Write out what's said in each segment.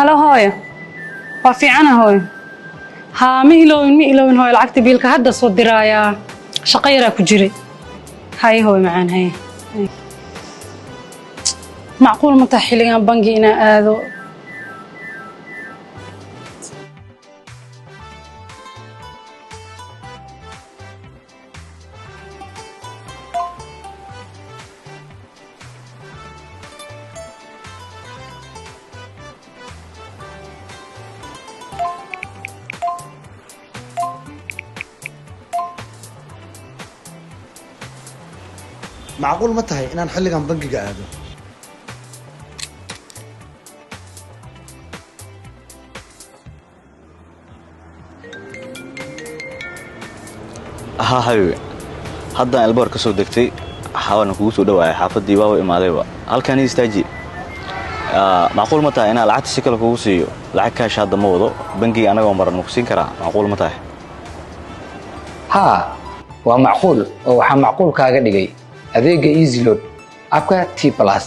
Halo hooyo, waa fiicana hooyo. Haa, ma iloowin, ma iloowin hooyo. Lacagta biilka hadda soo diraayaa, shaqo yaraa ku jiray. Haye hooyo macaan, haye. Macquul ma tahay xilligan bangi inaa aado? Macquul ma tahay inaan xilligan bangiga aado? Haa habibi, haddaan elboor ka soo degtay, xawana kugu soo dhawaaya. Xaafaddii waaba imaadayba, halkaan istaaji. Macquul ma tahay inaan lacagta si kale kugu siiyo? Lacag kaash hadda ma wado. Bangiga anagoo maran ma ku siin karaa? Macquul ma tahay? Haa, waa macquul, oo waxaa macquul kaaga dhigay adeegga EasyLoad app-ka T Plus.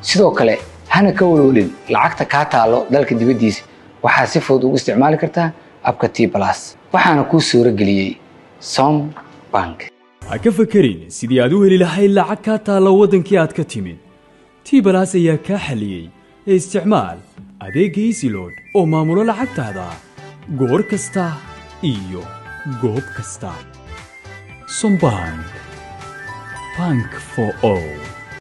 Sidoo kale hana ka walwalin lacagta kaa taalo dalka dibaddiisa. Waxaa si fudud ugu isticmaali kartaa app-ka T Plus, waxaana kuu suuro geliyey Som Bank. Ha ka fakerin sidii aad u heli lahayd lacag kaa taalla waddankii aad ka timid. T Plus ayaa kaa xalliyey ee isticmaal adeegga EasyLoad oo maamulo lacagtaada goor kasta iyo goob kasta. Sombank, bank for all.